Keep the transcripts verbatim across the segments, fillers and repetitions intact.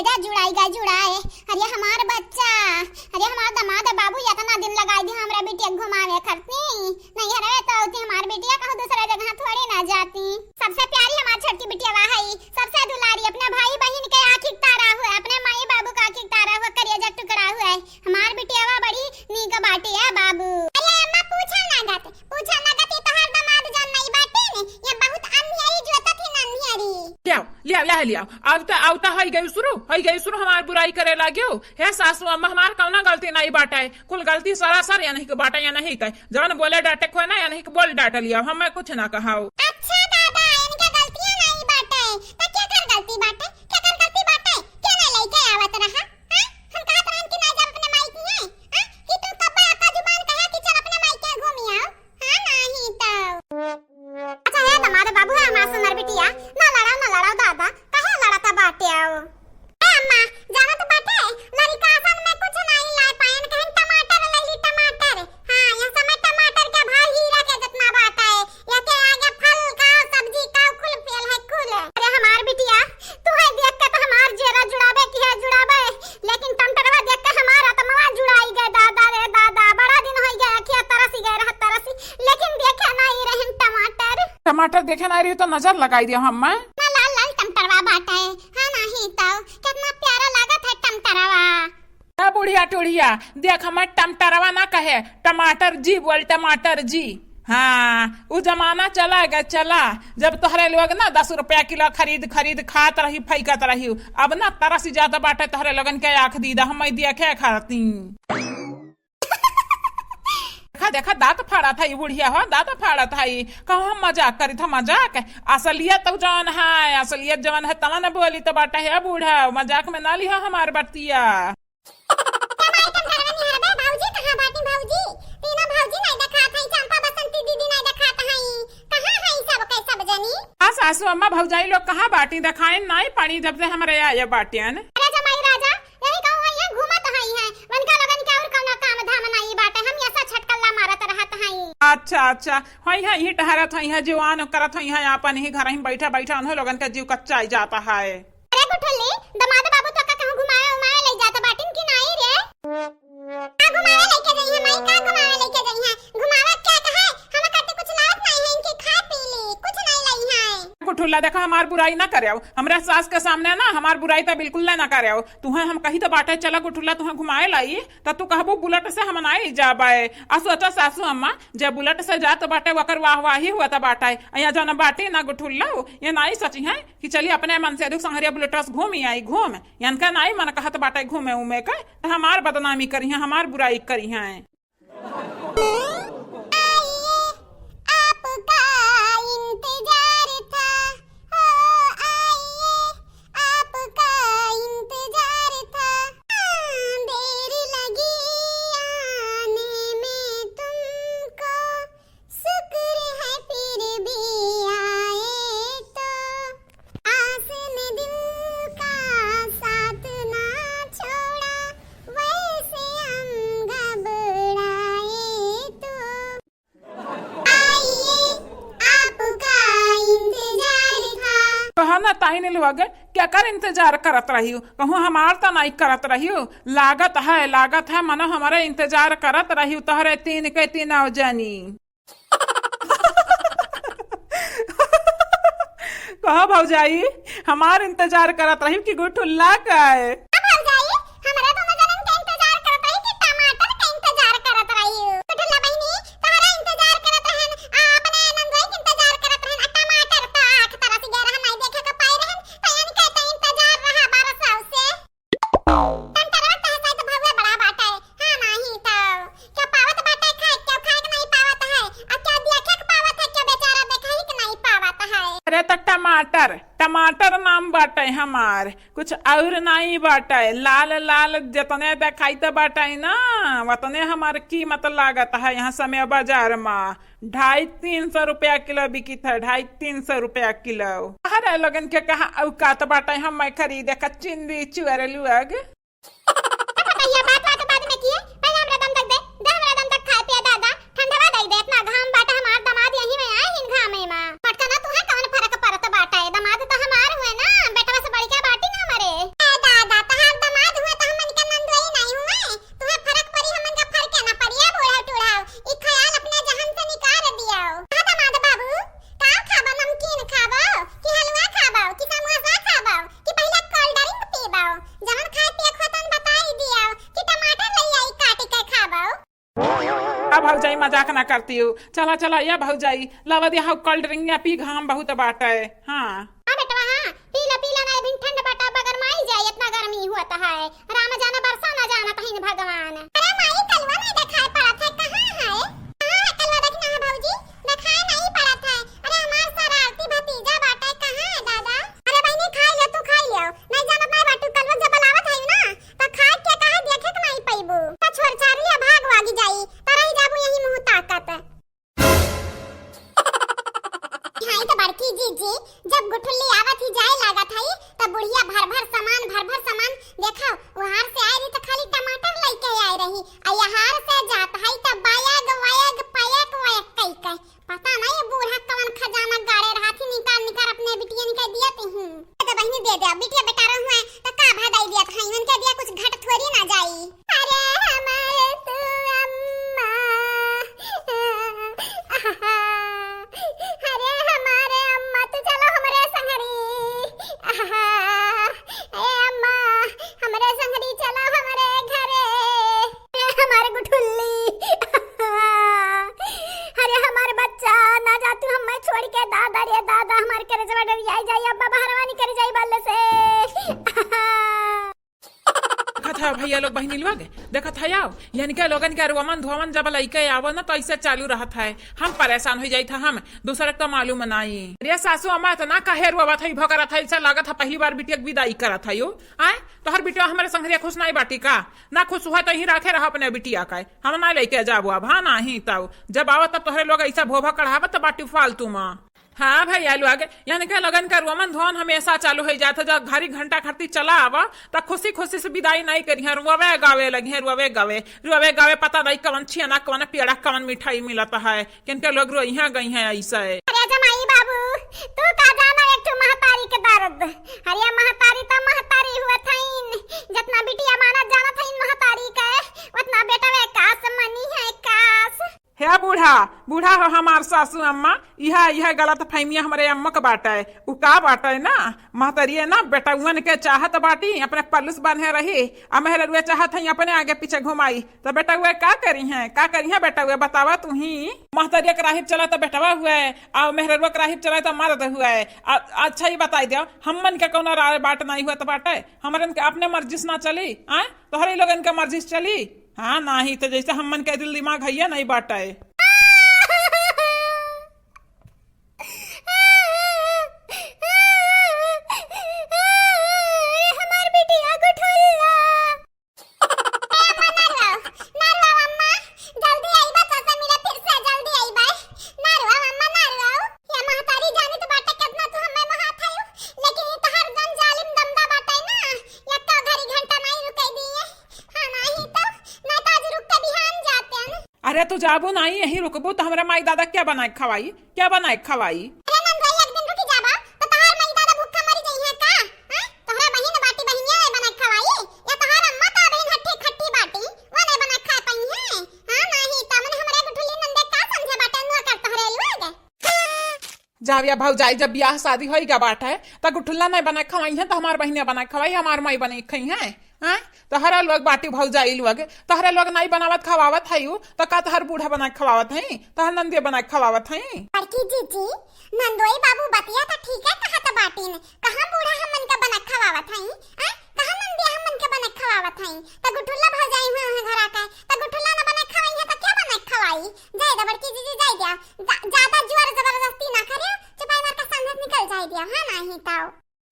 जा जुड़ाई गा जुड़ाए। अरे हमार बच्चा, अरे हमार दमाद बाबू, एतना दिन लगाई दिहे हमरा बिटिया घुमावे खरती। नैहरवे तो अउती, हमार बिटिया कहूँ दूसरा जगह थोड़ी ना जाती। सबसे प्यारी हमार छोटकी बिटिया है, सबसे दुलारी, अपने भाई बहिन के आँखी के तारा हुए, अपने माई बाबू के आँखी के तारा हुए, करेजा के टुकड़ा हुए। हमार बिटियावा बड़ी नीक बाटे है बाबू। अरे अम्मा, पूछा लागत, पूछा लागत, ये तोहार दमाद जौन नाई बाटे ने, ये बहुत अंधियारी जोतत ही अंधियारी। लियाओ, लियाओ, लियाओ, लियाओ। अब त, अब त हई गई शुरू, हई गई शुरू हमार बुराई करे लाग्यो। हे सासू अम्मा, हमार कौना गलती नाई बाटे, कुल गलती सरासर या नहीं के बाटे, या नहीं के। जौन बोले डाटे खोए ना, या नहीं के बोल डाट लियाओ, हमें कुछ ना कहाओ। अच्छा दादा, इनके गलतियां नाई बाटे, त केकर गलती बाटे? केकर गलती बाटे? के ना लेके आवत रहा? हाँ? हम कहत रहन कि ना जाब अपने माई की है? हाँ? कि तू कब्बा का जुबान कहा कि चल अपने माई के घूमी आओ? हाँ, नाही तो। अच्छा, हे दमाद बाबू, हे हमार सुनर बिटिया, ना लड़ाओ, ना लड़ाओ दादा, काहे लड़त बाटे आओ? ए अम्मा, जानत बाटे, लड़िका सन में कुछ नाही लाए पाएन, कहन टमाटर ले ली, टमाटर। हाँ, यह समय टमाटर के भाव हीरा के जितना बाटे। एके आगे फल का, सब्जी का, कुल फेल है, कुल। अरे हमार बिटिया, तू है देख के तो हमार जेरा जुड़ाबे की है जुड़ाबे, लेकिन टमाटरवा देख के हमार आत्मा जुड़ाई गए, दादा रे दादा, बड़ा दिन होई गए, अखिया तरसी गए रहा, तरसी, लेकिन देखे नाही रहन टमाटर। टमाटर देखे नाही रही तो नजर लगाई दिया हम, मैं। ना लाल लाल टमाटरवा बाटे, हाँ नाही तो, कितना प्यारा लागत है टमाटरवा। ए बुढ़िया टुढ़िया, देख, हमें टमटरवा ना कहे, टमाटर जी बोल, टमाटर जी। हाँ, उ जमाना चला गया, चला, जब तोहरे लोग ना दस रुपया किलो खरीद खरीद खात रही, फेंकत रही। अब ना तरस जात बाटे तोहरे लोगन के आँख दीदा, हम देखे खाती। देखा, देखा, दाँत फाड़त है ई बुढ़िया हो, दाँत फाड़त है ई। कहो हम मजाक करी था, मजाक। असलियत तो जौन है, असलियत जौन है, तवन बोली तो बाटे है बूढ़ा, मजाक में ना लिहा हमार बतिया। का माई टमटरवा निहरबे? भौजी कहाँ बाटी भौजी? तीनों भौजी नाई देखात हई, चंपा बसंती दीदी नाई देखात हई। कहाँ हई सब के सब जनी? हाँ सासू अम्मा, भौजाई लोग कहाँ बाटी? देखाइन नाई पानी जब से हमरे आए बाटियन। अरे जमाई राजा, यही कहूँ हई है, घूमत हई है। वनका लगन के और कौनो काम धाम नाई बाटे, हम ऐसा छटकल्ला मारत रहत हई। अच्छा, अच्छा, हई है, यही टहरत हई है, जीवान करत हई है, आपन ही घर ही बैठा बैठा उन्हों लोगन का जीव कच्चा जाता है। अरे गुठुल्ली, दमाद बाबू तो का कहूँ घुमावे उमावे ले जात बाटिन कि नाई रे? का घुमावे लेके जइहे माई, का घुमावे लेके जइहे? घुमावे क्या कहे? हम करते कुछ लावत नाई है, इनके खाए पी ली, कुछ नाई लाई है। गुठुल्ला देखा, हमार बुराई ना करे आओ, हमरा सास के सामने ना हमार बुराई तो बिल्कुल ना करे आओ। तुहे हम कही तो बाटे, चला गुठुल्ला तुहे घुमाए लाई, त तू कहबू बुलेट से हम नाई जाबे। आ सोचा सासू अम्मा, जब बुलेट से जात बाटे वकर वाहवाही हुआ त बाटे, यहाँ जौन बाटी ना गुठुल्ला, ये नाई सोची है कि चली अपने मन से दुख संहरिया बुलेटवा से घूमी आई, घूम। इनका नाई मन कहत बाटे घूमे उमे का, त हमार बदनामी करी हैं, हमार बुराई करी हैं। आइए, आपका इंतजार था, ओ आइए, आपका इंतजार था। हाँ, देर लगी आने में तुमको, शुक्र है फिर भी आए तो। आस ने दिल का साथ ना छोड़ा, वैसे हम घबराए तो। आइए, आपका इंतजार था। कहा ना ताई ने लोग, केकर इंतजार करत रही हो? कहूँ हमार तो नहीं करत रही हो। लागत है, लागत है, मनो हमारे इंतजार करत रही हो, तोहरे तीन के तीनों जनी। कहो भौजाई, हमार इंतजार करत रही कि गुठुल्ला का है? अब भौजाई, हमरा दोनों जनन के इंतजार करत रही कि टमाटर के इंतजार करत रही। गुठुल्ला बहिनी, तोहरा इंतजार करत रहन, आ अपने नंदोई के इंतजार करत रहन, आ टमाटर तो आँख तरस गए रहन, नहीं देखे के पाए रहन, तो इनके तो इंतजार रहा बारह साल से। टमाटरवा तोहर साथ भउआ बड़ा बाटे। हाँ, नाही तो। क्या पावत बाटे खाए, क्या खाए के नहीं पावत है? आ क्या देखे के पावत है, क्या बेचारा देखे ही के नहीं पावत है? अरे तो टमाटर, टमाटर नाम बाटे हमार, कुछ और नहीं बाटे। लाल लाल जतने देखाइत बाटे ना, वतने हमार कीमत लागत है यहाँ समय बाजार मा। ढाई तीन सौ रुपया किलो बिकित है, ढाई तीन सौ रुपया किलो। अरे लोगन के कहाँ औकात बाटे, हम मैं खरीदे का चिंदी चुअर लुअग। ए पतैया, बात बात बाद में किए, पहले हमरा दम तक दे, दे हमरा दम तक खाए पिए दादा, ठंडवा दे दे, इतना घाम बाटे हमार दमाद यही में आए हिन घामे मा। मटका ना तुहे कौन फर्क पड़त बाटे, दमाद तो हमार हुए ना, बेटवा से बढ़ के बाटी ना मरे। ए दादा, मजाक ना करती हूँ। चला, चला, या भौजाई, लावा दे, हाउ cold drink या पी, घाम बहुत बाटे। हाँ। हाँ बेटवा, हाँ, पी ला, पी ला, ना अभी ठंड बाटा, बगर माई जाए, इतना गर्मी हुआ तो है। राम जाना बरसा ना जाना कहीं भगवान। अरे माई, कलवा नहीं दिखाई पड़त है, कहाँ है? कहाँ है कलवा, देखना है भौजी, दिखाई नहीं पड़त है। अरे हमार शरारती भतीजा बाटे, कहाँ है दादा? अरे बहिनी, खाई ले, तू खाई ले, नहीं जानत नहीं बाटू, कलवा जब बुलावत है ना, तो खाए के कहे देखे के नहीं पैबू। तो छोड़ छाड़ लिया, भाग वागी जाई, तो रह जाबू यही मुँह ताकत। हाँ, ई तो बड़की जीजी, जब गुठुल्ली आवत ही जाए लागत हई, तब बुढ़िया भर भर सामान, भर भर सामान, देखो, वहार से आए रही तो खाली टमाटर लेके आए रही, आ यहार से जात हई तो बैग, वैग, पैक, वैक कई के। पता नहीं ये बूढ़ा कवन खजाना गाड़े रहा थी, निकाल निकाल अपने बिटिया निकाल दिया ती हूँ। तो बहिनी दे दे, बिटिया बेटा रहू है, तो का भा दई दिया था, इनके दिया कुछ घट थोड़ी ना जाई। अरे हमारे तू अम्मा, अरे हमारे अम्मा, तू चलो हमरे संगरी। ए अम्मा, हमरे संगरी चलो हमरे घरे। ए हमारे गुठुल्ली, अरे हमारे बच्चा, ना जा तू हमें छोड़ के, दादा रे दादा, हमारे करेजवा डरियाई जाई, अब्बा बहरवा निकरी जाई बल्ले से। देखत है भैया लोग, बहिनी लोग, देखत है आओ, यानी के लोगन के अरुआवन धोवन जब लइके आवो ना, तो ऐसे चालू रहत है। हम परेशान हो जाइत है, हम दूसरे का मालूम नाई। अरे सासू अम्मा, इतना काहे रोवत है, भोकरत है, ऐसा लागत है पहली बार बिटिया के विदाई करत है यो। आए, तोहर बिटिया हमारे संगरिया खुश नाई बाटी का? ना खुश हुआ तो यहीं रखे रहो अपने बिटिया का, हम ना लेके जाबो अब। हाँ, नाही तब जब आवत तब तोहरे लोग ऐसा भोभा कढ़ावत बाटी फालतू में। हाँ भैया लोग, यानी के लोगन का रोमन धोन हमेशा चालू हो जात है। जब घड़ी घंटा खरती चला आवा, त खुशी खुशी से विदाई नहीं करी है, रोवे गावे लगी है, रोवे गावे, रोवे गावे। पता नहीं कवन छियाना, कवन पेड़ा, कवन मिठाई मिलत है, किनके लोग रोइहाँ गई हैं ऐसे। अरे जमाई बाबू, तू का जाना एक ठो महतारी के दर्द। अरे महतारी त महतारी हुआ थईन, जितना बिटिया माना जाना थईन महतारी के, उतना बेटवे कास मनी है कास। हे बूढ़ा, बूढ़ा हो हमार सासू अम्मा, इहा, इहा गलत फहमिया हमरे अम्मा के बाटे। उ का बाटे ना, महतरिये ना बेटउअन के चाहत बाटी, अपने पल्लू से बांधे रही, आ मेहररुए चाहत हई अपने आगे पीछे घुमाई, तो बेटउए का करी हैं, का करी हैं बेटउए, बतावा तू ही। महतरिया के राही पे चला तो बेटवा हुए, आ मेहररुआ के राही पे चला तो मर्द हुए। आ, अच्छा ये बताई दो, हमन के कौनो राय बाट नहीं हुआ तो बाटे, हमरन के अपने मर्जी से ना चली, आए, तोहरे लोगन के मर्जी से चली। हाँ, नाही तो जैसे हमन के दिल दिमाग हइये नहीं बाटे। हमार बिटिया गुठुल्ला। ए अम्मा, ना रोआओ, ना रोआओ अम्मा, जल्दी आइबा, तोसे मिले फिर से जल्दी आइबा। ना रोआओ अम्मा, ना रोआओ। या महतारी जानी तो बाटे कितना तू हमें महात हयू, लेकिन ई तोहर जन जालिम दमदा बाटे ना, यक्का घड़ी घंटा नहीं रुके दिए। हाँ, नाही तो, ना तो आज रुक के बिहान जाते हैं। अरे तू जाबू नाही, यहीं रुकबू तो हमरा माई दादा क्या बनाए के खवाई, क्या बनाए के खवाई? अरे नंदोई, एक दिन रुकी जाबा तो तोहार माई दादा भूखा मरी जाई है का? हाँ? तोहरा बहिन बाटी, बहिनिया नहीं बनाए के खवाई? या तोहार अम्मा तो बहिन हट्ठी खट्टी बाटी, वो नहीं बनाए के खा पाई है? हाँ, नाही तो मने हमरे गुठुली नंदे का समझे बाटे, नुआ कर तोहरे लोग। जाव या भौजाई, जब बियाह शादी होई गा बाटे, त गुठुल्ला नहीं बनाए खवाई है, त हमार बहिनिया बनाए खवाई, हमार माई बनाए खई है। हाँ? तोहरा लोग बाटी भौजाई लोग, तोहरा लोग नहीं बनावत खवावत है यू, त का तोहर बूढ़ा बनाए खवावत है, तोहर नंदिया बनाए खवावत है? बड़की जीजी, नंदोई बाबू बतिया त ठीक है कहत बाटिन, कहाँ बूढ़ा हमन के बनाए खवावत है? हाँ? कहाँ नंदिया हमन के बनाए खवावत है? त गुठुल्ला भौजाई हुआ है घरा का, त गुठुल्ला न बनाए खवाई है त क्या बनाए खवाई? जाए दे बड़की जीजी, जाए दिया। जा-, ज्यादा जोर जबरदस्ती ना करियो, चुपाई मार के सामने से निकल जाए दिया, हाँ नाही तो।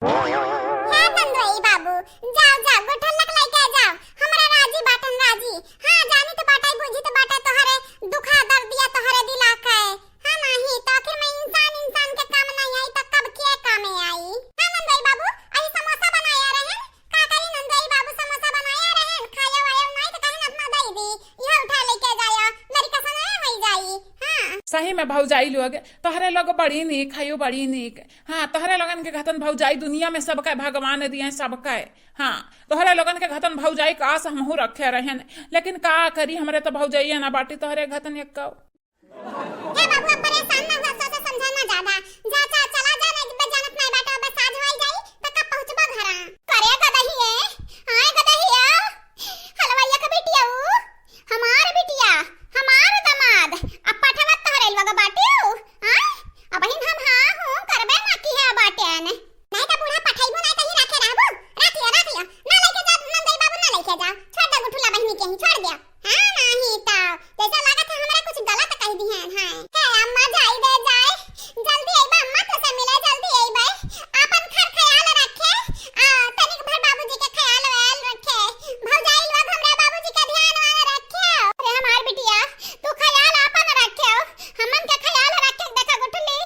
हे नंदोई बाबू, जाओ, जाओ, गुठुल्ला के लेके जाओ, हमरा राजी बाटन राजी। हाँ, जानी तो बाटे, बूझी तो बाटे, तोहरे दुखा दर्दिया तोहरे दिला के। हाँ, नाही तो आखिर में इंसान इंसान के काम नहीं आई तो कब के काम आई? हाँ नंदोई बाबू, अभी समोसा बनाया रहे, का करी नंदोई बाबू, समोसा बनाया रहे, खायो वायो नहीं तो कहे ना अपना दई दी, यह उठा लेके जाया, लड़का सनाया हो जाई। हाँ। सही में भौजाई लोग, तोहरे लोग बड़ी नीक हयो, बड़ी नीक। हाँ, तोहरे लोगन के घतन भौजाई दुनिया में सबका भगवान दिए, सबका। हाँ, तोहरे लोगन के घतन भौजाई काश हमहू रखे रहन, लेकिन का करी, हमरे तो भौजाइये ना बाटी तोहरे घतन एक्को। हे बाबू, अब परेशान ना हुआ, सोचा समझा ना ज्यादा। जा, जा, चला जा, नहीं बे जानत नहीं बाटा, बस आज होई जाई, त कब पहुँचबा घरा? करे गदहिए, आए गदहिया, हलवाइया का बिटिया ऊ, हमार बिटिया, हमार दामाद, का बाटियो? आय? अबहिन हम हाँ हूँ करबे ना किहे बाटेन। नाहीं त बूढ़ा पठइबू, नाहीं त ही रखे रहबू। रख लिया, रख लिया। ना लइके जा, नंदई बाबू ना लइके जा। छोड़ दे गुठुल्ला बहिनी के ही, छोड़ दे। हाँ, नाहीं त जैसा लागत है हमरा कुछ गलत कहि दिहेन, हाँ। हे अम्मा, जाई दे जाए। जल्दी अइबा अम्मा, तोसे मिले जल्दी अइबे। आपन खर ख्याल रखे, आ, तनिक भर बाबूजी के ख्याल व्याल रखे। भौजाई लोग हमरा बाबूजी के ध्यान वान रखे। अरे हमार बिटिया, तू ख्याल आपन रखे, हमन के ख्याल रखे। देखा गुठली,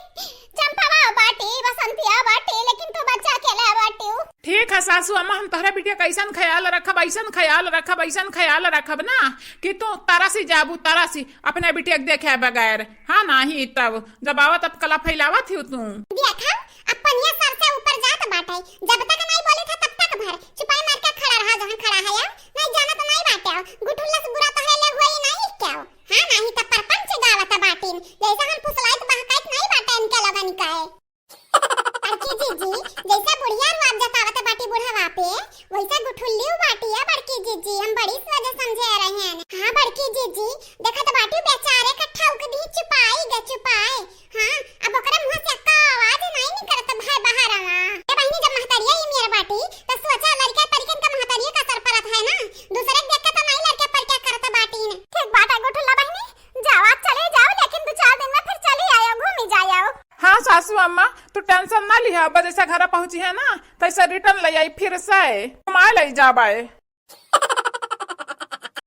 चंपावा बाटी, बसंतिया बाटी, लेकिन तू बच्चा अकेले बाटियो। ठीक है सासू अम्मा, हम तोहरा बिटिया क अइसन ख्याल रखब, अइसन ख्याल रखब, अइसन ख्याल रखब ना कि तू तरसी जाबू, तरसी अपने बिटिया के देखे बगैर। हाँ, नाहीं तब जब आवत तब कला फैलावत ही तू। देखा, अब पनिया सर से ऊपर जात बाटे, जब तक नाहीं बोली था तब तक भर चुपाई मार के खड़ा रहा जहाँ खड़ा है, नाहीं जाना तो नाहीं बाटे, गुठुल्ला से बुरा तोहरे ले हुई नाहीं क्या? हाँ, नाहीं त परपंच गावत बाटिन, जैसे हम फुसलाइत बहकाइत नाहीं बाटे इनके लगन का। बड़की जीजी, जैसे बुढ़िया रुआब जतावत बाटी बुढ़वा पे, वैसे गुठुल्ली बाटी है बड़की जीजी, हम बड़ी सोझे समझे रहे हैं। हाँ बड़की जीजी, देखत बाटी बेचारे का ठौक दी चुपाई गे चुपाई। हाँ, अब ओकरे मुँह से एक्का आवाज नाहीं निकलत भाई बहरवा। ए बहिनी, जब महतरिया ई मेर बाटी, त सोचा लड़का परिकन का महतरिया का असर परत है ना, दूसरे के देख के त नाहीं लड़का परिका करत बाटी ने। ठीक बात है गुठुल्ला बहिनी, जावा चले जाओ, लेकिन दो चार दिन में फिर चली आयो, घूमी जायो। हाँ सासू अम्मा, तू tension ना लिहा, अब जैसा घर पहुँची है ना, तैसा return ले आई फिर से, घुमा ले जाबे।